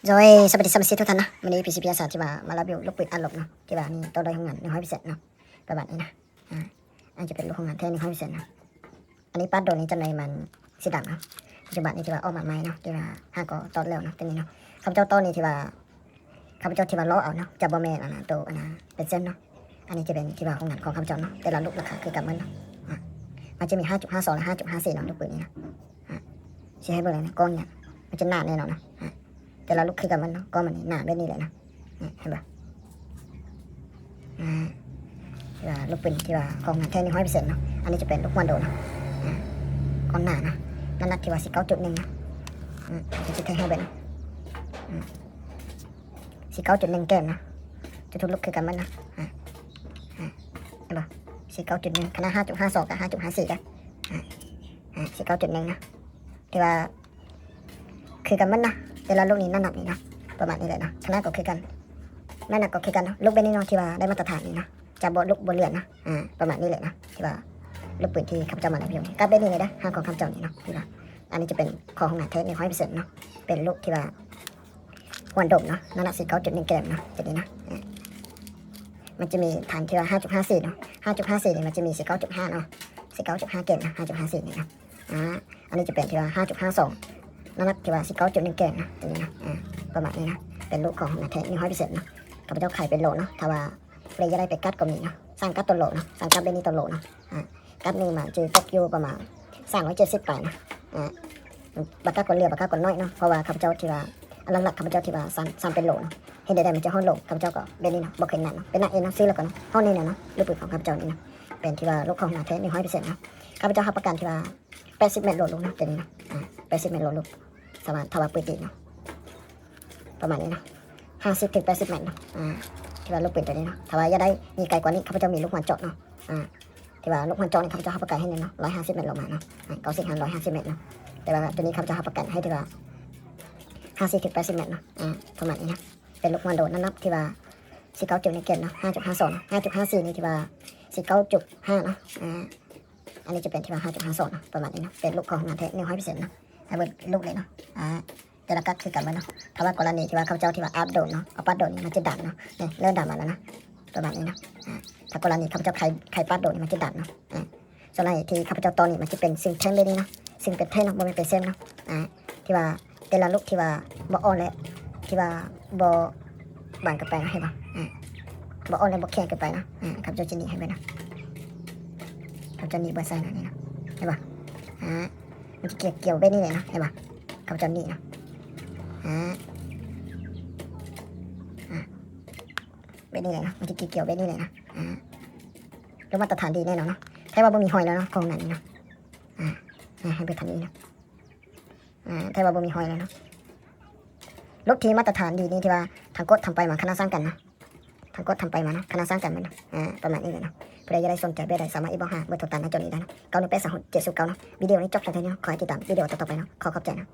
ໂດຍ ສະບາຍດີສະມາຊິກທຸກທ່ານເນາະ, ມື້ນີ້ ພີຊີພີ ອາສາ ທີ່ວ່າມາຣີວິວລູກປືນອັດລົມເນາະ ທີ່ວ່ານີ້ໂຕໂດຍໂຮງງານ ໜຶ່ງຮ້ອຍເປີເຊັນເນາະ ປະມານນີ້ນະ. ອາ ອັນຈະເປັນລູກໂຮງງານແທ້ ໜຶ່ງຮ້ອຍເປີເຊັນເນາະ. ອັນນີ້ປາດໂດນີ້ຈະໜ່ວຍມັນສີດຳເນາະ, ປັດຈຸບັນນີ້ທີ່ວ່າອອກມາໃໝ່ເນາະ ທີ່ວ່າຫາກໍຕອດແລ້ວເນາະ ຕົວນີ້ເນາະ. ຂ້າພະເຈົ້າຕໍ່ນີ້ທີ່ວ່າ ຂ້າພະເຈົ້າທີ່ວ່າລໍ້ເອົາເນາະ ຈະບໍ່ແມ່ນອັນນະ ໂຕອັນນະເປັນເສັ້ນເນາະ. ອັນນີ້ຈະເປັນທີ່ວ່າໂຮງງານຂອງຂ້າພະເຈົ້າເນາະ, ແຕ່ລະລູກລາຄາຄືກັນໝົດເນາະ. ອາ ມັນຈະມີຫ້າຈຸດຫ້າສອງ ແລະ ຫ້າຈຸດຫ້າສີ່ເນາະ ລູກປືນນີ້ນະ. ອາ ຊິໃຫ້ເບິ່ງແລ້ວນະ ກ້ອງນີ້ມັນຈະໜາແນ່ນອນນະ. ອາ ແຕ່ລະລູກຄືກັນໝົດເນາະ, ກ້ອງມັນນີ້ໜາແບບນີ້ເລີຍນະ. ນີ້ເຫັນບໍ່? ອາ ທີ່ວ່າລູກປືນທີ່ວ່າຂອງແທ້ ໜຶ່ງຮ້ອຍເປີເຊັນເນາະ. ອັນນີ້ຈະເປັນລູກຮວນໂດນະ. ອາ ກ້ອງໜານະ, ນ້ຳໜັກທີ່ວ່າ ສິບເກົ້າຈຸດໜຶ່ງ ນະ. ອາ ຈະຕິດແທ້ໃຫ້ເບິ່ງນະ. ອາ ສິບເກົ້າຈຸດໜຶ່ງ ແກມນະ, ຈະທຸກລູກຄືກັນໝົດນະ. ອາ ອາ ເຫັນບໍ່? ສິບເກົ້າຈຸດໜຶ່ງ ຂະໜາດ ຫ້າຈຸດຫ້າສອງ ກັບ ຫ້າຈຸດຫ້າສີ່ ເດີ. ອາ ອາ ສິບເກົ້າຈຸດໜຶ່ງ ນະ, ທີ່ວ່າ ຄືກັນໝົດນະ, ແຕ່ລະລູກນີ້ນ້ຳໜັກນີ້ນະ ປະມານນີ້ແຫຼະນະ. ຂະໜາດກໍຄືກັນ, ນ້ຳໜັກກໍຄືກັນເນາະ. ລູກແບບນີ້ເນາະ ທີ່ວ່າໄດ້ມາດຕະຖານນີ້ນະ, ຈະບໍ່ ລູກບໍ່ເລື່ອນນະ. ອາ ປະມານນີ້ແຫຼະນະ ທີ່ວ່າລູກປືນທີ່ຂ້າພະເຈົ້າມາຣີວິວ. ກັບແບບນີ້ເລີຍເດີ ຫາຂອງຂ້າພະເຈົ້ານີ້ເນາະ ທີ່ວ່າ ອັນນີ້ຈະເປັນຂອງໂຮງງານແທ້ ໜຶ່ງຮ້ອຍເປີເຊັນເນາະ, ເປັນລູກທີ່ວ່າຮວນໂດມເນາະ, ນ້ຳໜັກ ສິບເກົ້າຈຸດໜຶ່ງ ແກມເນາະ ຕົວນີ້ນະ. ອາ ມັນຈະມີຖານທີ່ວ່າ ຫ້າຈຸດຫ້າສີ່ ເນາະ, ຫ້າຈຸດຫ້າສີ່ ນີ້ມັນຈະມີ ສິບເກົ້າຈຸດຫ້າ ເນາະ, ສິບເກົ້າຈຸດຫ້າ ແກມນະ, ຫ້າຈຸດຫ້າສີ່ ນີ້ນະ. ອາ ອັນນີ້ຈະເປັນທີ່ວ່າ ຫ້າຈຸດຫ້າສອງ ນ້ຳໜັກທີ່ວ່າ ສິບເກົ້າຈຸດໜຶ່ງ ແກມນະ ຕົວນີ້ນະ. ອາ ປະມານນີ້ນະ, ເປັນລູກຂອງໂຮງງານແທ້ ໜຶ່ງຮ້ອຍເປີເຊັນເນາະ. ຂ້າພະເຈົ້າຂາຍເປັນໂລເນາະ, ຖ້າວ່າຜູ້ໃດຢາກໄດ້ໄປກັດກໍມີເນາະ, ສັ່ງກັດໂຕໂລເນາະ, ສັ່ງກັດແບບນີ້ໂຕໂລເນາະ. ອາ ກັດໜຶ່ງມາຈະຕົກຢູ່ປະມານ ສາມຮ້ອຍເຈັດສິບ ປາຍນະ. ອາ ບາງຄັ້ງກໍເຫຼືອ ບາງຄັ້ງກໍໜ້ອຍເນາະ, ເພາະວ່າຂ້າພະເຈົ້າທີ່ວ່າ ຫຼັກໆ ຂ້າພະເຈົ້າທີ່ວ່າສັ່ງ ສັ່ງເປັນໂລເນາະ. ເຮັດແນວໃດມັນຈະຮອດໂລ ຂ້າພະເຈົ້າກໍແບບນີ້ເນາະ, ບໍ່ເຄີຍໜັກເນາະ, ໄປໜັກເອງເນາະ, ຊື້ແລ້ວກໍເນາະ, ເຮົານີ້ນະເນາະ. ລູກປືນຂອງຂ້າພະເຈົ້ານີ້ເນາະ ເປັນທີ່ວ່າລູກຂອງແທ້ ໜຶ່ງຮ້ອຍເປີເຊັນເນາະ. ຂ້າພະເຈົ້າຮັບປະກັນທີ່ວ່າ ແປດສິບແມັດໂລ ລູກເນາະ ຕົວນີ້ເນາະ. ອາ ແປດສິບແມັດໂລ ລູກ ສາມາດ ຖ້າວ່າເປີດຕີເນາະ ປະມານນີ້ເນາະ, ຫ້າສິບເຖິງແປດສິບແມັດເນາະ. ອາ ທີ່ວ່າລູກປືນຕົວນີ້ເນາະ, ຖ້າວ່າຢາກໄດ້ຍິງໄກກວ່ານີ້ ຂ້າພະເຈົ້າມີລູກຮວນເຈາະເນາະ. ອາ ທີ່ວ່າລູກຮວນເຈາະນີ້ ຂ້າພະເຈົ້າຮັບປະກັນໃຫ້ແນ່ນອນ ຮ້ອຍຫ້າສິບແມັດລົງມາເນາະ, ອາ ເກົ້າສິບຫາຮ້ອຍຫ້າສິບແມັດເນາະ. ແຕ່ວ່າຕົວນີ້ຂ້າພະເຈົ້າຮັບປະກັນໃຫ້ທີ່ວ່າ ຫ້າສິບເຖິງແປດສິບແມັດເນາະ. ອາ ປະມານນີ້ນະ, ເປັນລູກຮວນໂດນ ນ້ຳໜັກທີ່ວ່າ ສິບເກົ້າຈຸດໜຶ່ງ ແກມເນາະ, ຫ້າຈຸດຫ້າສອງ ເນາະ, ຫ້າຈຸດຫ້າສີ່ ນີ້ທີ່ວ່າ ສິບເກົ້າຈຸດຫ້າ ເນາະ. ອາ ອັນນີ້ຈະເປັນທີ່ວ່າ ຫ້າຈຸດຫ້າສອງ ເນາະ, ປະມານນີ້ເນາະ, ເປັນລູກຂອງໂຮງງານແທ້ ໜຶ່ງຮ້ອຍເປີເຊັນເນາະ. ໃຫ້ເບິ່ງລູກເລີຍເນາະ. ອາ ແຕ່ລະກັດຄືກັນໝົດເນາະ, ຖ້າວ່າກໍລະນີທີ່ວ່າຂ້າພະເຈົ້າທີ່ວ່າອັດໂດນເນາະ, ເອົາປາດໂດນນີ້ ມັນຈະດຳເນາະ, ນີ້ເລີ່ມດຳມາແລ້ວນະ, ປະມານນີ້ເນາະ. ອາ ຖ້າກໍລະນີຂ້າພະເຈົ້າໄຂ ໄຂປາດໂດນນີ້ ມັນຈະດຳເນາະ. ອາ ສ່ວນຫຼາຍທີ່ຂ້າພະເຈົ້າຕໍ່ນີ້ ມັນຈະເປັນຊິງແທ້ງແບບນີ້ເນາະ, ຊິງແທ້ເນາະ, ບໍ່ແມ່ນເປັນເສັ້ນເນາະ. ອາ ທີ່ວ່າແຕ່ລະລູກທີ່ວ່າບໍ່ອ່ອນ ແລະ ທີ່ວ່າບໍ່ບາງເກີນໄປເນາະ, ເຫັນບໍ່? ອາ ບໍ່ອ່ອນ ແລະ ບໍ່ແຂງເກີນໄປເນາະ. ອາ ຂ້າພະເຈົ້າຈະໜີບໃຫ້ເບິ່ງເນາະ, ຂ້າພະເຈົ້າໜີບເບິ່ງໃສ່ເນາະ, ນີ້ເນາະ, ເຫັນບໍ່? ອາ ມັນຈະກ່ຽວໆແບບນີ້ເລີຍເນາະ, ເຫັນບໍ່? ຂ້າພະເຈົ້າໜີບເນາະ. ອາ ອາ ແບບນີ້ເລີຍເນາະ, ມັນຈະກ່ຽວໆແບບນີ້ເລີຍເນາະ. ອາ ລະມາດຕະຖານດີແນ່ນອນເນາະ, ແທ້ວ່າບໍ່ມີຮອຍແລ້ວເນາະ ຂອງນັ້ນນີ້ເນາະ. ອາ ອາ ໃຫ້ເບິ່ງທາງນີ້ເນາະ. ອາ ແທ້ວ່າບໍ່ມີຮອຍແລ້ວເນາະ. ລົດທີ່ມາດຕະຖານດີນີ້ ທີ່ວ່າທາງກົດທຳໄປມາ ຄະນະສ້າງກັນເນາະ, ທາງກົດທຳໄປມາເນາະ, ຄະນະສ້າງກັນເນາະ. ອາ ປະມານນີ້ເລີຍເນາະ. ຜູ້ໃດຢາກໄດ້ສົນໃຈແບບໃດ ສາມາດອິນບັອກຫາເບີໂທຕາມໜ້າຈໍນີ້ໄດ້ເນາະ, ເກົ້າໜຶ່ງແປດ ສາມຫົກເຈັດສູນເກົ້າ ເນາະ. ວິດີໂອນີ້ຈົບພຽງເທົ່ານີ້ເນາະ, ຂໍໃຫ້ຕິດຕາມວິດີໂອຕໍ່ໆໄປເນາະ. ຂໍຂອບໃຈເນາະ.